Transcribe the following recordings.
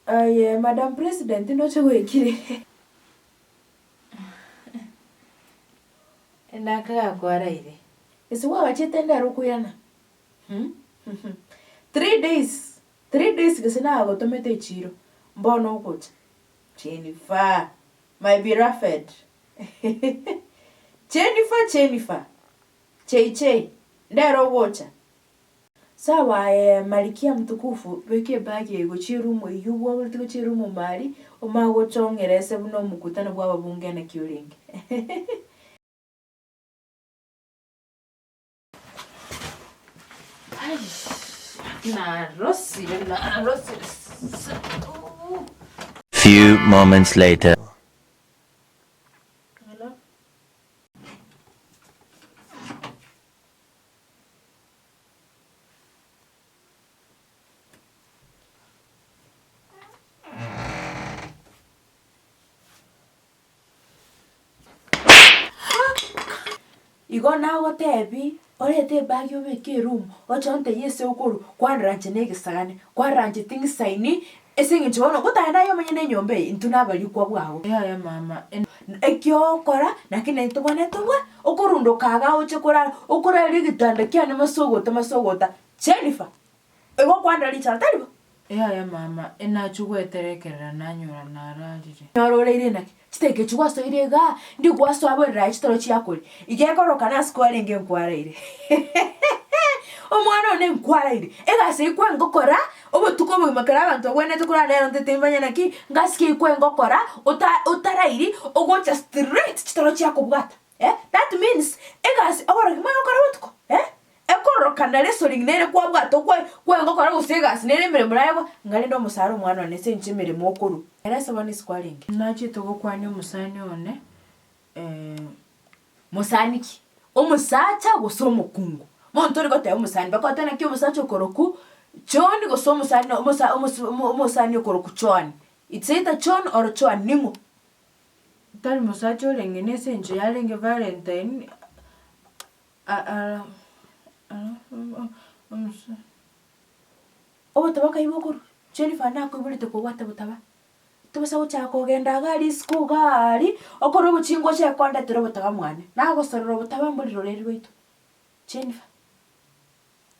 Aye Madam President ndoche gwaikire. Endaka gakwaraire. Ase gwagachete ndero okoirana? Hum 3 days, 3 days gose nagotomete echiro, mbono ogocha. Jennifer, my beloved Jennifer Jennifer, JJ, ndero ogocha. Sawa aye Malikia mtukufu, beka ebagi eye gochia eroom eyio bwaboreti gochia eroom mari, omanye gocha ong'erese buna omokutano bw'ababunge naki orenge. Narosire, narosire. Few moments later. Hello? Igo nagotebi orete ebagi obeke eroom oche ontebie ase okorwa kwarora inche na egesagane, kwarora inche ting'isaini ase eng'encho bono gotagenda aye omonyene enyomba eye intwe nabarikwa bwago. Yaya mama, Eki ogokora naki naintwe tobwenerete tobwe okorundoka igaa oche korara okorara egetanda kiane masogota masogota Jennifer, igo okwanera richara tari bo? Yaya mama, enachi gweterekerera nanyora nararire. Nyora oreire naki? Chidakika echi gwasoire igaa, ndi gwasoa borere aye chitoro chiakoria. Iga ekorokana ase kwarenge nkwaraire. Omwana one nkwaraire. Egasi eyio kwengokora, obotuko obogima ekero abanto babwenerete korara nero ntete mbanye naki, ngasi ki eyio kwengokora, ota otarairi, ogocha straight chitoro chiakobwata eh, that means egasi oborogi mwagokora botuko eh. Ekororokana wrestling nere kwabwata okwe kwengokora gose egasi nere emeremo naye gwa ng'a rende omosara omwana one ase enche emeremo okorwa. Ere ase bono isiko arenge. Nachete gokwania omosani one Mosani ki? Omosacha gose omokungu? Monto ore goteba omosani mpaka otebe naki omosacha okorokwa John gose omosani omosa omosu omosani okorokwa Joan. It's either John or Joan ning'o? Tari mosacha orenge nese encho yarenge Valentine. Obotaba kai bokorwa, Jennifer nakoiborete kobwate botaba, tobasa gochaka kogenda iga risiko iga aria, okore obochingo oche kondetera obotaba mwane, nagosorora obotaba mbori roreri rwaito, Jennifer,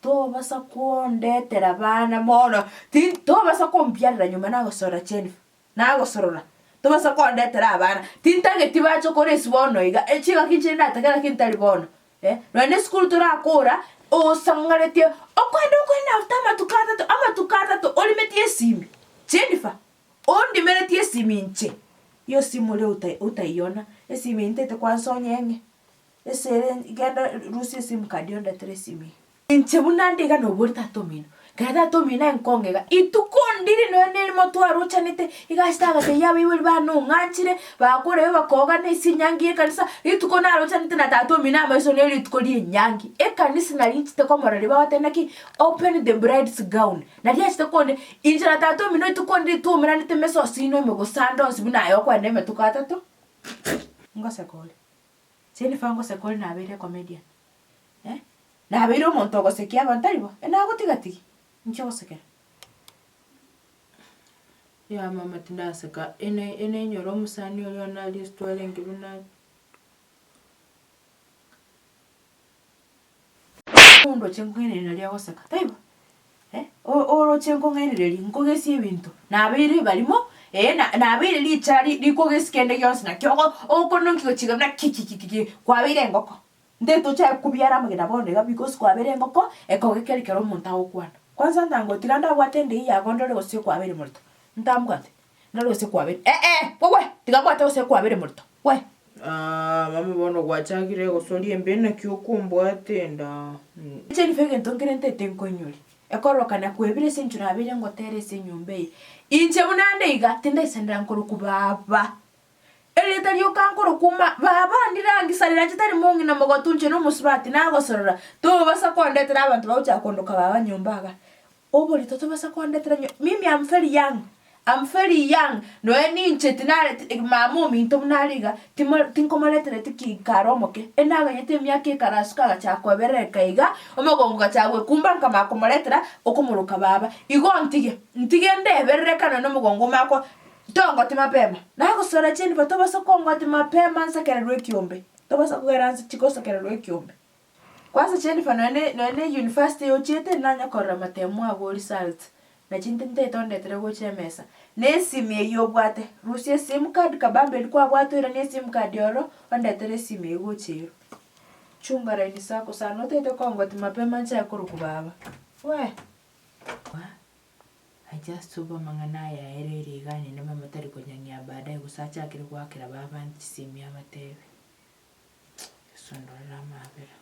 tobasa kondetera bana mono, ti tobasa kombiarera nyuma nagosorora Jennifer. Nagosorora, tobasa kondetera abana, tintageti bache kore ase bono iga, chingaki nchire natake lakini tari bono eh, nonya na esukuru torakora, osang'aretie okoenda okoenda after amatuko atato, amatuko atato orimetie esimi, Jennifer, ondimeretie esimi inche, hiyo simu leo uta utaiona, esimi eye ntaete kwanza onyeng'e, ase ere genda rusia esimu card ondetere esimi eye. Inche buna nde iga nobori tata omino, ekero tata omino ankong'a iga, ituko ndiri nonya nerimo twarochanete, iga achete agatebia abaibori bane ong'anchire, bakorebe bakoogana ase enyangi y'ekanisa, rituko narochanete na tata omino amaiso ne rituko ri'enyangi. Ekanisa nari nchete komororia bagoteba naki, open the bride's gown, nari achete konde, inche na tata omino rituko ndiri twaumeranete mesa osino ime gose ande onsi buna aye okoenda emetuko atato, ngoseka ore, Jennifer ngoseka ore nabeire ecomedian eh. Nabeire omonto ogosekia abanto, tari bo? Nagotiga-tigi, inki ogosekera? Ya mama tindaseka, ene enenyora omosani oria one aria ase twarenge buna. Ondoche nkong'ainereria naria agoseka, taibo? Eh, oroche nkong'ainereria, nkogesie ebinto, nabeire ebarimo, eh na nabeire richa ri rikogesia kende gionsi naki ogo ogokononki gochiga buna ki ki ki ki, kwabeire engoko. Ntaete ochake kobiara amagena bono iga because kwabere engoko ekogekeri kero omonto agokwana. Kwanza ntango tiga ndabwate endei yago ndore gose kwabere morito. Ntambwate, ndore gose kwabere eh eh gwe tiga mbwate gose kwabere morito gwe. Aah mama bono gwachakire gosoria embe naki okombwata enda. Jennifer egento nkere ntaete nkoinyore, ekororokana kwebire ase eng'encho nabeire ngotera ase enyomba eye. Inche buna nde iga, tindaisanera nkorokwa baba. Erieta rioka nkorokwa ma baba ndirangisarera inche tari mong'ina mogotu inche nomosubati nagosorora tobasa kondetera abanto bagochaka kondoka baba nyomba iga. Oborito tobasa kondetera nyo mimi am very young. I'm very young, nonya ninche tinare mama ominto buna are iga, timo tinkomoretereti ki kare omoke, enaganyete emiaka ekarasuka agachaka koeberereka iga, omogongo ogachaka goekumba nkamanya komoretera, okomoroka baba. Igo ntige, ntige ndeberereka nonya na omogongo omanye ko tongoti mapema. Nagosora Jennifer tobasa kongoti mapema nsekererwe ekiombe, tobasa kogera nse chigosekererwa ekiombe. Kwanza Jennifer nonya ne nonya ne university ochiete nanya korora amatemo ago results, nachi nte ntaete ondetere gocha emesa. Na esimi eywo obwate, rusia esim card kabambe eria kwabwate oiranie esim card ororo, ondetere esimi eywo gocha ero. Chunga laini zako sana otaete kongoti mapema nchake korokwa baba, weh. I just hope amang'ana aya aereire iga nende mama tari konyang'ia baadaye gose achakire goakera baba chisimi abatebie. Yeso ndorere amaabera.